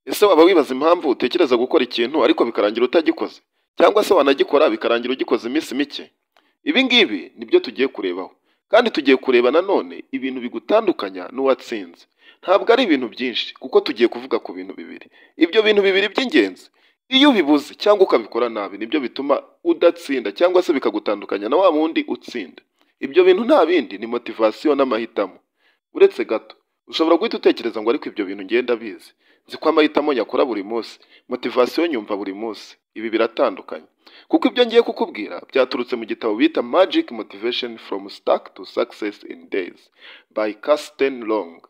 Ese waba wibaza impamvu utekereza gukora ikintu ariko bikarangira utagikoze, cyangwa se wanagikora bikarangira ugikoze iminsi mike? Ibi ngibi nibyo tugiye kurebaho, kandi tugiye kureba nanone ibintu bigutandukanya n'uwatsinze. Ntabwo ari ibintu byinshi, kuko tugiye kuvuga ku bintu bibiri. Ibyo bintu bibiri by'ingenzi, iyo ubibuze cyangwa ukabikora nabi, nibyo bituma udatsinda cyangwa se bikagutandukanya na wa wundi utsinda. Ibyo bintu nta bindi, ni motivation n'amahitamo. Uretse gato, ushobora guhita utekereza ngo: "Ariko ibyo bintu ngenda bizi, nzi ko amahitamo nyakora buri munsi, motivation nyumva buri munsi." Ibi biratandukanye, kuko ibyo ngiye kukubwira byaturutse mu gitabo bita Magic Motivation: From Stuck to Success in Days by Kirsten Long.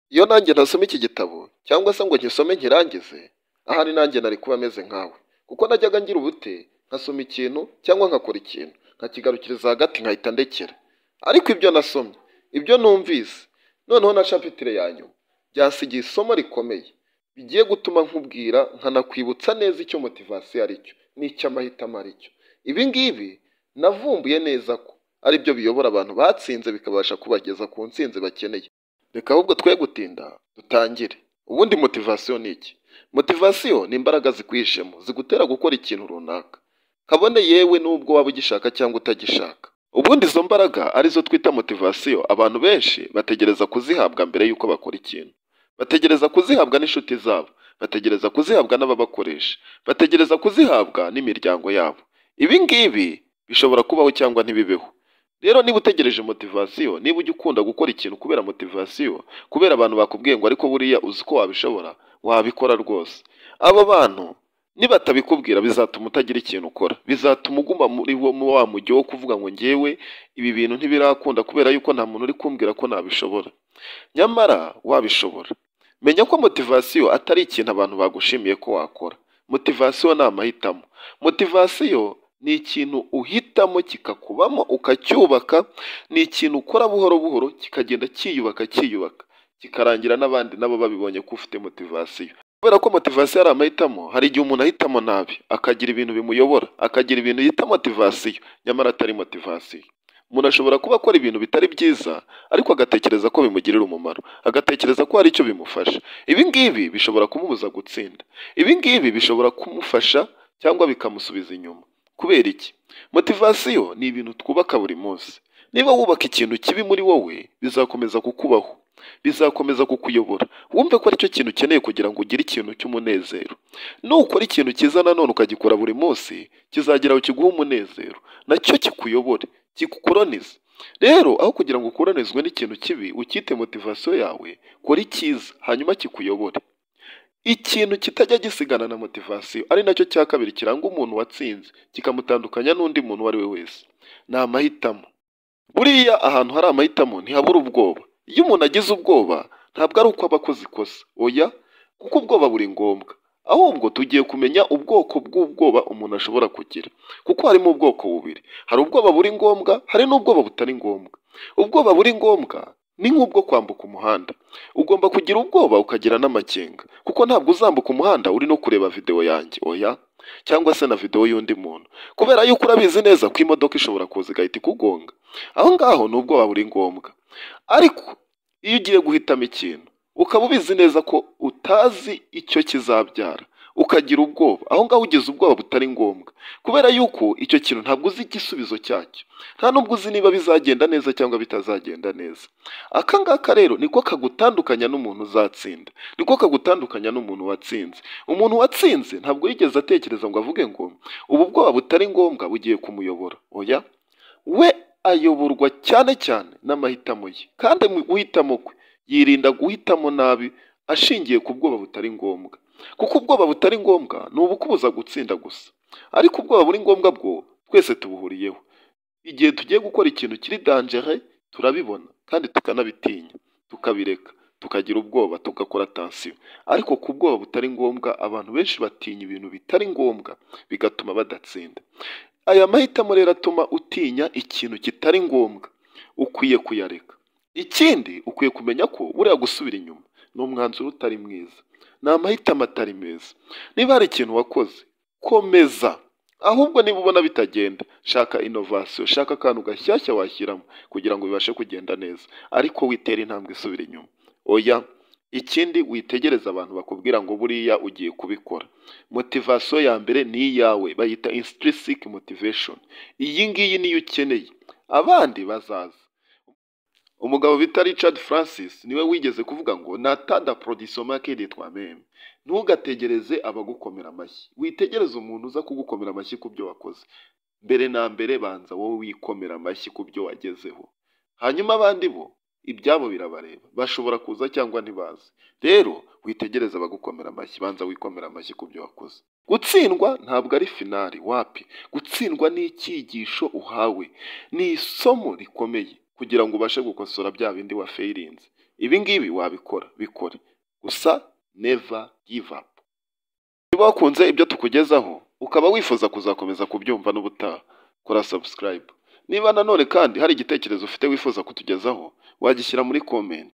Iyo nanjye ntasoma iki gitabo cyangwa se ngo nkisome nkirangize, ahari nanjye nari kuba ameze nkawe, kuko najyaga ngira ubute nkasoma ikintu cyangwa nkakora ikintu, nkakigarukiriza hagati nkahita ndekera. Ariko ibyo nasomye, ibyo numvise, noneho na chapitre ya nyuma byasigiye isomo rikomeye bigiye gutuma nkubwira, nkanakwibutsa neza icyo motivation ari cyo n'icyo amahitamo ari cyo. Ibi ngibi navumbuye neza ko ari byo biyobora abantu batsinze, bikabasha kubageza ku ntsinzi bakeneye. Reka ahubwo twe gutinda, dutangire. Ubundi motivation ni iki? Motivation ni imbaraga zikwihishemo zigutera gukora ikintu runaka, kabone yewe n'ubwo waba ugishaka cyangwa utagishaka. Ubundi izo mbaraga, arizo twita motivation, abantu benshi bategereza kuzihabwa mbere y'uko bakora ikintu. Bategereza kuzihabwa n'inshuti zabo, bategereza kuzihabwa n'ababakoresha, bategereza kuzihabwa n'imiryango yabo. Ibi ngibi bishobora kubaho cyangwa ntibibeho. Rero niba utegereje motivation, niba ujya ukunda gukora ikintu kubera motivation, kubera abantu bakubwiye ngo: "Ariko buriya uzi ko wabishobora, wabikora rwose", abo bantu nibatabikubwira bizatuma utagira ikintu ukora, bizatuma uguma muri wo mu wa mujyo wo kuvuga ngo: "Ngewe ibi bintu ntibirakunda kubera yuko nta muntu uri kumbwira ko nabishobora", nyamara wabishobora. Menya ko motivation atari ikintu abantu bagushimiye ko wakora. Motivation ni amahitamo. Motivation ni ikintu uhitamo kikakubamo, ukacyubaka. Ni ikintu ukora buhoro buhoro, kikagenda cyiyubaka, cyiyubaka, kikarangira n'abandi nabo babibonye ko ufite motivation. Kubera ko motivation ari amahitamo, hari igihe umuntu ahitamo nabi, akagira ibintu bimuyobora, akagira ibintu yita motivation nyamara atari motivation. Umuntu ashobora kuba akora ibintu bitari byiza, ariko agatekereza ko bimugirira umumaro, agatekereza ko hari icyo bimufasha. Ibi ngibi bishobora kumubuza gutsinda. Ibi ngibi bishobora kumufasha cyangwa bikamusubiza inyuma. Kubera iki? Motivation ni ibintu twubaka buri munsi. Niba wubaka ikintu kibi muri wowe, bizakomeza kukubaho, bizakomeza kukuyobora, wumve ko aricyo kintu ukeneye kugira ngo ugire ikintu cy'umunezero. Nukora ikintu cyiza nanone ukagikora buri munsi, kizagera aho kiguha umunezero, nacyo kikuyobore, kigukoronize. Rero aho kugira ngo ukoronizwe n'ikintu kibi ukite motivation yawe, kora icyiza hanyuma kikuyobore. Ikintu kitajya gisigana na motivation, ari nacyo cya kabiri kiranga umuntu watsinze, kikamutandukanya n'undi muntu uwo ari we wese, ni amahitamo. Buriya ahantu hari amahitamo ntihabura ubwoba. Iyo umuntu agize ubwoba, ntabwo ari uko aba akoze ikosa, oya, kuko ubwoba buri ngombwa. Ahubwo tugiye kumenya ubwoko bw'ubwoba umuntu ashobora kugira, kuko harimo ubwoko bubiri: hari ubwoba buri ngombwa, hari n'ubwoba butari ngombwa. Ubwoba buri ngombwa ni nk'ubwo kwambuka umuhanda. Ugomba kugira ubwoba, ukagira n'amakenga, kuko ntabwo uzambuka umuhanda uri no kureba videwo yanjye, oya, cyangwa se na videwo y'undi muntu, kubera yuko urabizi neza ko imodoka ishobora kuza igahita ikugonga. Aho ngaho ni ubwoba buri ngombwa. Ariko iyo ugiye guhitamo ikintu, ukaba ubizi neza ko utazi icyo kizabyara, ukagira ubwoba, aho ngaho ugize ubwoba butari ngombwa, kubera yuko icyo kintu ntabwo uzi igisubizo cyacyo, nta nubwo uzi niba bizagenda neza cyangwa bitazagenda neza. Aka ngaka rero niko kagutandukanya n'umuntu uzatsinda, niko kagutandukanya n'umuntu watsinze. Umuntu watsinze ntabwo yigeze atekereza ngo avuge ngo ubu bwoba butari ngombwa bugiye kumuyobora, oya. We ayoborwa cyane cyane n'amahitamo ye, kandi mu guhitamo kwe yirinda guhitamo nabi ashingiye ku bwoba butari ngombwa, kuko ubwoba butari ngombwa ni ubukubuza gutsinda gusa. Ariko ubwoba buri ngombwa bwo twese tubuhuriyeho. Igihe tugiye gukora ikintu kiri dangereux, turabibona kandi tukanabitinya, tukabireka, tukagira ubwoba, tugakora attention. Ariko ku bwoba butari ngombwa, abantu benshi batinya ibintu bitari ngombwa, bigatuma badatsinda. Aya mahitamo rero atuma utinya ikintu kitari ngombwa, ukwiye kuyareka. Ikindi, ukwiye kumenya ko buriya gusubira inyuma ni umwanzuro utari mwiza, ni amahitamo atari meza. Niba hari ikintu wakoze, komeza. Ahubwo niba ubona bitagenda, shaka innovation, shaka akantu gashyashya washyiramo kugira ngo bibashe kugenda neza, ariko witera intambwe isubira inyuma, oya. Ikindi, witegereze abantu bakubwira ngo buriya ugiye kubikora. Motivation ya mbere ni iyawe, bayita intrinsic motivation. Iyi ngiyi niyo ukeneye, abandi bazaza. Umugabo bita Richard Francis niwe wigeze kuvuga ngo "N'attends d'applaudissements que de toi-même." Ntugategereze abagukomera amashyi, witegereze umuntu uza kugukomera amashyi ku byo wakoze. Mbere na mbere banza wowe wikomera amashyi ku byo wagezeho, hanyuma abandi bo ibyabo birabareba, bashobora kuza cyangwa ntibaze. Rero witegereze abagukomera amashyi, banza wikomera amashyi ku byo wakoze. Gutsindwa ntabwo ari final, wapi. Gutsindwa ni icyigisho uhawe, ni isomo rikomeye kugira ngo ubashe gukosora bya bindi wafailinze. Ibi ngibi wabikora, bikore gusa, never give up. Niba wakunze ibyo tukugezaho, ukaba wifuza kuzakomeza kubyumva n'ubutaha, kora subscribe. Niba nanone kandi hari igitekerezo ufite wifuza kutugezaho, wagishyira muri comment.